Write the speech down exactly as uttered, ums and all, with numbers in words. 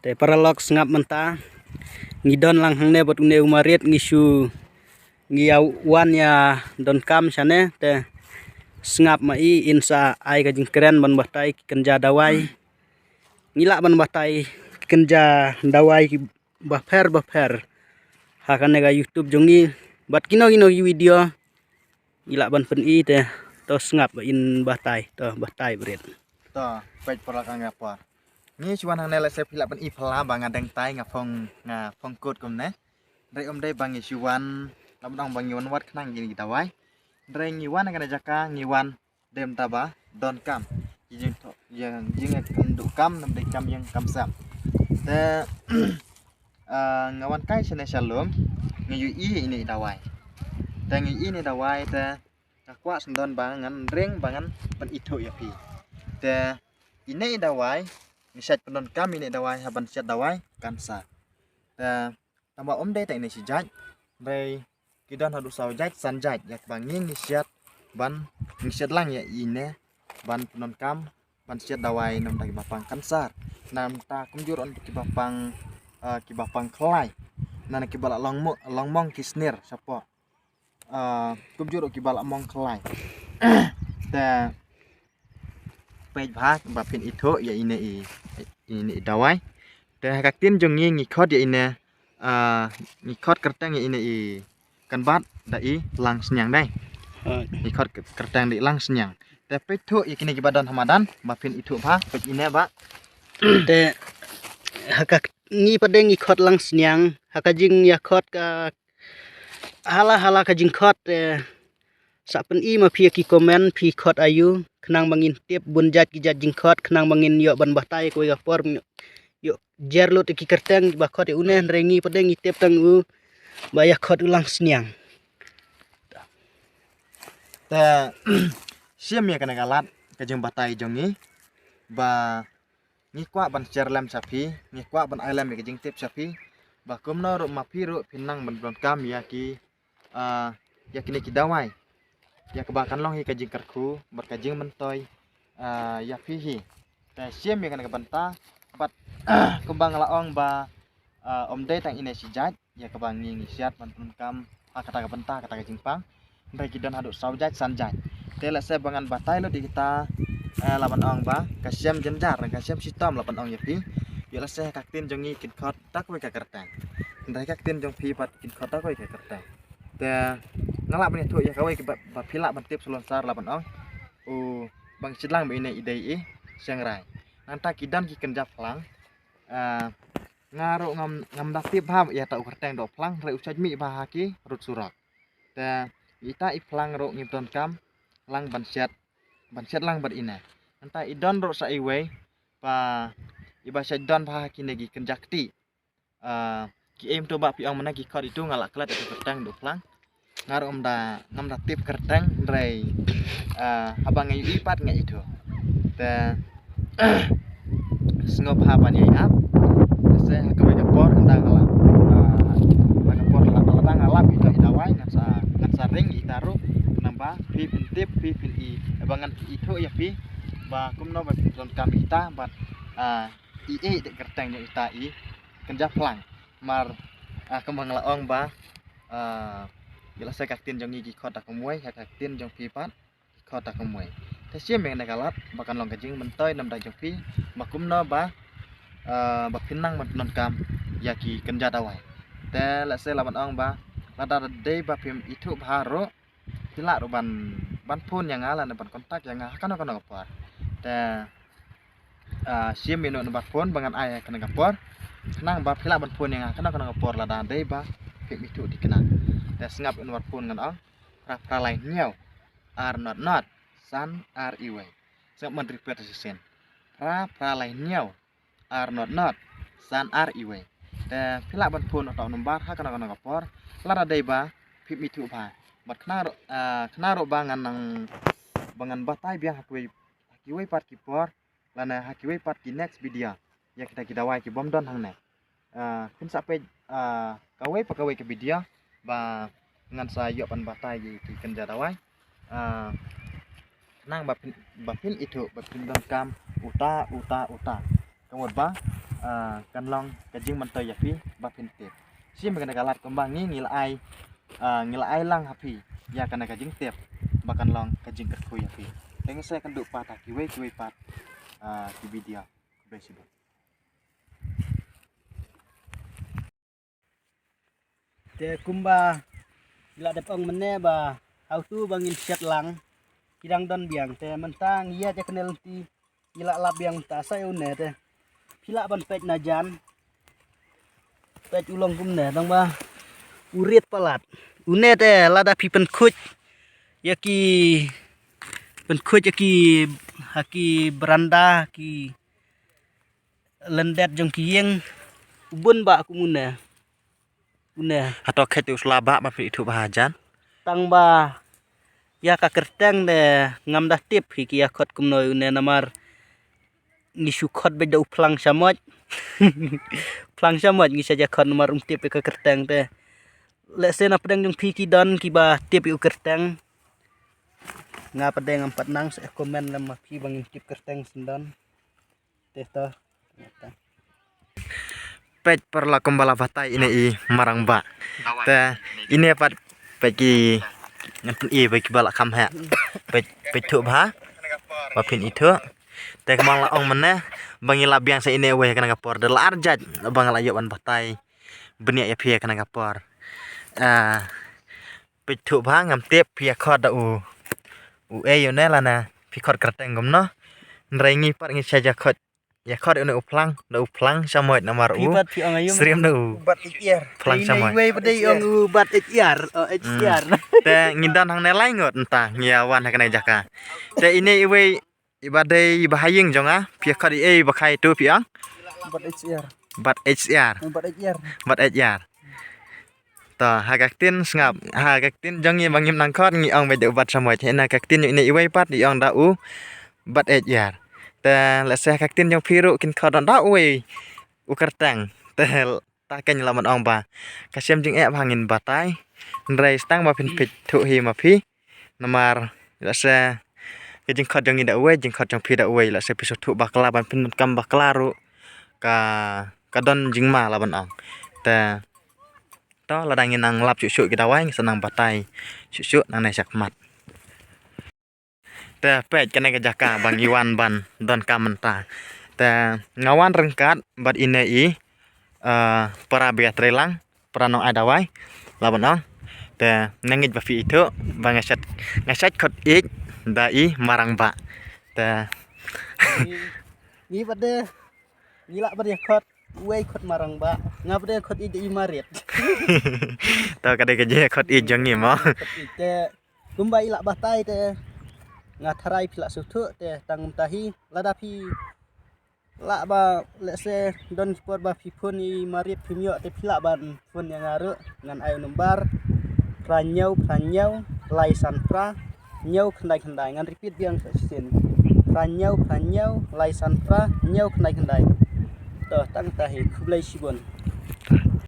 Te paralok sngap mynta. Ngi don lang hangne bad une u marit ngi shu ngi ïa wan ïa donkam shane te sngap ma i in sa ai ka jingkren ban batai ki kynja dawai. Ngi lah ban batai ki kynja dawai ki bapher bapher ha kane ka YouTube jong ngi bad kino kino ki video ngi lah ban pyni te to sngap ba in batai to batai bret. To peit paralok nga por. Ngi shu wan hangne lehse phi lah ban i phala ba nga dang tai nga phong nga phong kut kumne. Hynrei ym dei ba ngi shu wan lam dang ba ngi wan wat khnang ngi dawai. Hynrei ngi wan ha kane jaka ngi wan dem ta ba donkam. Jing to jing jing kan du kam nam dei kam jing kam sam. Te ah, nga wan kai shane shalom ngi yu i ine i dawai. Te ngi i ine i dawai te nga kwah sngewdon ba ngan ring ba ngan pynithuh ïa phi. Te ine i dawai ngi shat pyndonkam ine i dawai ha ban shat dawai kansar. Te tang ba ym dei tang ine shi jait hynrei ki don haduh saw jait san jait ïa kaba ngi ngi shat ban ngi shat lang ïa ine ban pyndonkam ban shat dawai namta kiba pang kansar namta kumjuh ruh kiba pang ah, kiba pang khlai na kiba la long mo long mong ki snir shapoh. Ah, kumjuh ruh kiba la mong khlai. Te peit bha ba phin ithuh ïa ine i ine i dawai. Te ha ka ktien jong ngi ngi khot ïa ine ah, ngi khot kyrteng ïa ine i kan bat da i lang sniang dei. Ngi khot kyrteng da i lang sniang. Te peit thuh ïa kine kiba don ha madan ba phin ithuh bha peit ine ba. Te ha ka ngi pat de ngi khot lang sniang ha ka jingïakhot ka hala hala ka jingkhot te sa pyni ma phi ïa ki comment phi khot aïu khnang ba ngin tip bun jait ki jait jingkhot khnang ba ngin ïoh ban batai kawei ka por ïoh jer lut ïa ki kyrteng ba khot ïa une hynrei ngi pat de ngi tip tang u ba ïakhot u lang sniang. Te shim ïa kane ka lad ka jingbatai jong ngi ba ngi kwah ban share lem sha phi ngi kwah ban ai lem ïa ka jingtip sha phi ba kumno ruh ma phi ruh phin nang ban donkam ïa ki ah, ïa kine ki dawai ïa kaba kan long hi ka jingkyrkhu bad ka jingmyntoi ah, ïa phi hi. Te shim ïa kane ka bynta bad kumba nga la ong ba ah, ym dei tang ine shi jait ïa kaba ngi ngi shat ban pyndonkam ha kata ka bynta kata ka jingpang. Hynrei ki don haduh saw jait san jait. Te lehse ba ngan batai lut ïa kita eh, la ban ong ba ka shem jynjar ka shem shitom la ban ong ïa phi. Ïa lehse ha ka ktien jong ngi kin khot da kawei ka kyrteng. Hynrei ha ka ktien jong phi pat kin khot da kawei ka kyrteng. Te nga lah ban ïathuh ïa kawei ba phi lah ban tip salonsar la ban ong u bang shitlang ba ine i dei i shangrai. Nangta ki don ki kynja phlang ah, nga ruh ngam ngam da tip bha ïa ta u kyrteng da u phlang hynrei u shait mih bha ha ki rud surok. Te ita i phlang ruh ngi donkam lang ban shet ban shet lang bad ine. Nangta i don ruh sa iwei ba iba shait don bha ha kine ki kynja kti. Ah, ki aim tu ba phi ong mana ki khot itu nga la klet ïa ka kyrteng da u phlang. Nga ruh ngam da ngam da tip kyrteng hynrei ah, haba nga ïohi pat nga ithuh. Te sngewbha ban ïai ap. Te ha kawei ka por hynda nga la ah, ha ka por la la nga lap ita i dawai ngan sa ngan sa ring ita ruh nang ba phi phin tip phi phin i ba ngan ithuh ïa phi ba kumno ba phin donkam ita bad ah, i i de kyrteng ïa ita i kynja phlang. Mar ah, kumba nga la ong ba ah, ïa lehse ka ktien jong ngi ki khot da kumwei ha ka ktien jong phi pat ki khot da kumwei. Te shim ïa kane ka lad ba kan long ka jingmyntoi namar jong phi ba kumno ba ah, ba phin nang ban pyndonkam ïa ki kynja dawai. Te lehse la ban ong ba lada dei ba phim ithuh bha ruh phi lah ruh ban ban phone ïa nga lane ban contact ïa nga ha kano kano ka por. Te ah, shim ïa no number phone ba ngan ai ha kane ka por. Khnang ba phi lah ban phone ïa nga ha kano kano ka por lada dei ba phim ithuh thikna. Te sngap ïa number phone ngan ong phra phra lai hynñiew ar not not san ar iwei. Sngap ban repeat shisien. Phra phra lai hynñiew ar not not san ar iwei. Te phi lah ban phone ha ta u number ha kano kano ka por lada dei ba phim ithuh bha. Bad khnang ruh ah, khnang ruh ba ngan nang ba ngan batai biang ha kiwei ha kiwei pat ki por lane ha kiwei pat ki next video ïa kita ki dawai ki bym don hangne. Ah, phin sa peit ah, kawei pa kawei ka video ba ngan sa ïoh ban batai ïa ki kynja dawai. Ah, nang ba phin ba phin ithuh ba phin donkam uta uta uta. Ka mut ba ah, kan long ka jingmyntoi ïa phi ba phin tip. Shim kane ka lad kumba ngi ngi la ai, ah, ngi la ai lang ha phi ïa kane ka jingtip ba kan long ka jingkyrkhu ïa phi. Te ngin sa ïakynduh pat ha kiwei kiwei pat, ah, ki video. Khublei shibun. Te kumba ngi la dep ong mynne ba hato ba ngin shet lang ki dang don biang, te mynta ngi ïa ja kane lynti ngi la lap biang ta sa une te. Phi lah ban peit na jan. Peit u long kumne, tang ba u rit palat. Une te lada phi pynkhuid ïa ki, pynkhuid ïa ki ha ki beranda, ki lyndet jong ki ïing, u bun ba kum une. Une. Hato khet u sla ba ba phi ithuh ba hajan. Tang ba ïa ka kyrteng de ngam da tip hi ki ïa khot kumno une namar ngi shu khot beit da u phlang shamot. Phlang shamot ngi sa ja khot namar um tip ïa ka kyrteng te. Lehse na pdeng jong phi ki don kiba tip ïa u kyrteng. Nga pat de ngam pat nang, sa comment lem ma phi ba ngim tip kyrteng shen don. Te to. Peit paralok kumba la batai ine i marang ba. Te ine pat peit ki ngan pyn i peit kiba la kham ha. Peit, peit thuh bha. Ba phin ithuh. Te kumba la ong mynne ba ngi la biang sa ine wei kane ka por de la arjat ba nga la ïoh ban batai. Bniah ïa phi kane ka por. Ah, peit thuh bha, ngam tip phi ïa khot da u, u ei une lane phi khot kyrteng kumno. Hynrei ngi pat ngi sa ja khot, ïa khot une u phlang, da u phlang shamot namar u. Phi pat phi ong aïu? Syriem da u. Bat H R. Phlang shamot. Wei pat de ong u Bat H R. Oh, Hmm. H R. Te ngi don hangne lai ngut mynta ngi ïa wan ha kane jaka. Te ine iwei iba dei iba ha ïing jong nga, phi ïa khot i ei ba khai tu phi ong? Bat H R. Bat H R. Bat H R. Bat H R. To, ha ka ktien sngap, ha ka ktien jong ngi ba ngim nang khot ngi ong beit da u bat shamot. Hynrei ka ktien jong ine iwei pat i ong da u Bat H R. Te lehse ha ka ktien jong phi ruh kin khot da uwei u kyrteng. Te ta keiñ la ban ong ba ka shem jingeh ba ngin batai. Hynrei tang ba phin peit thuh hi ma phi. Namar lehse ka jingkhot jong ngi da uwei, jingkhot jong phi da uwei, lehse phi sngewthuh bakla ban pyndonkam bakla ruh ka, ka don jingma la ban ong. Te to lada ngin nang lap shuh shuh ki dawai ngi sa nang batai shuh shuh nangne shakhmat. Te peit kane ka jaka ba ngi wan ban donkam mynta. Te nga wan ryngkat bad ine i, eh, para ba ïatreilang, para nong ai dawai, la ban ong. Te nga ngeit ba phi ithuh ba nga shet, nga shet khot ïeit da i marang ba. Te ngi, ngi pat de ngi lah ban ïa khot, wei khot marang ba. Nga pat de khot ïeit da i marit. To ka dei ka jingkhot ïeit jong ngi mo. Khot ïeit te kumba i la batai te nga tharai phi la sngewthuh te tang mynta hi lada phi lah ba lehse don ki por ba phi phone i marit phim ïoh te phi lah ban phone ïa nga ruh ngan ai u number phra hynñiew phra hynñiew lai san phra hynñiew khyndai khyndai, ngan repeat biang sa shisien. Phra hynñiew phra hynñiew lai san phra hynñiew khyndai khyndai. To tang mynta hi khublei shibun.